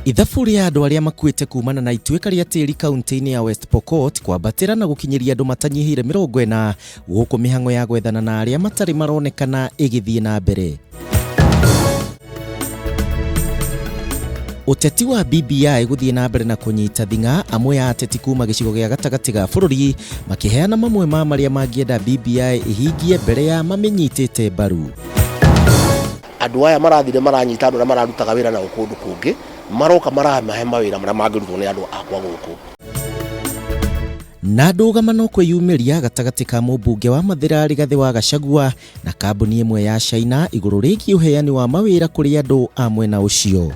Ithabu rĩa andũ arĩa makuĩte kumana na ituĩka rĩa tĩri kaunti-inĩ ya West Pokot kwambatĩra na gũkinyĩria andũ matanyihĩire 40 gũkũ mĩhang'o ya gwethana na arĩa matarĩ maronekana ĩgĩthiĩ na mbere. Ũteti wa BBI gũthiĩ na mbere na kũnyita thing'a, amwe a ateti kuma gĩcigo gĩa gatagatĩ ga bũrũri makĩheana mamwe ma marĩa mangĩenda BBI ĩhingie mbere ya mamĩnyitĩte mbaru. Andũ aya marathire maranyita andũ arĩa mararutaga wĩra nao kũndũ kũngĩ, maroka maramahe mawĩra marĩa mangĩrutwo nĩ andũ akwa gũkũ. Na ndũgamano kwĩyumĩria gatagatĩ ka mũmbunge wa Mathĩra Rigathĩ wa Gachagua na kambuni ĩmwe ya China igũrũ rĩgiĩ ũheani wa mawĩra kũrĩ andũ a mwena ũcio.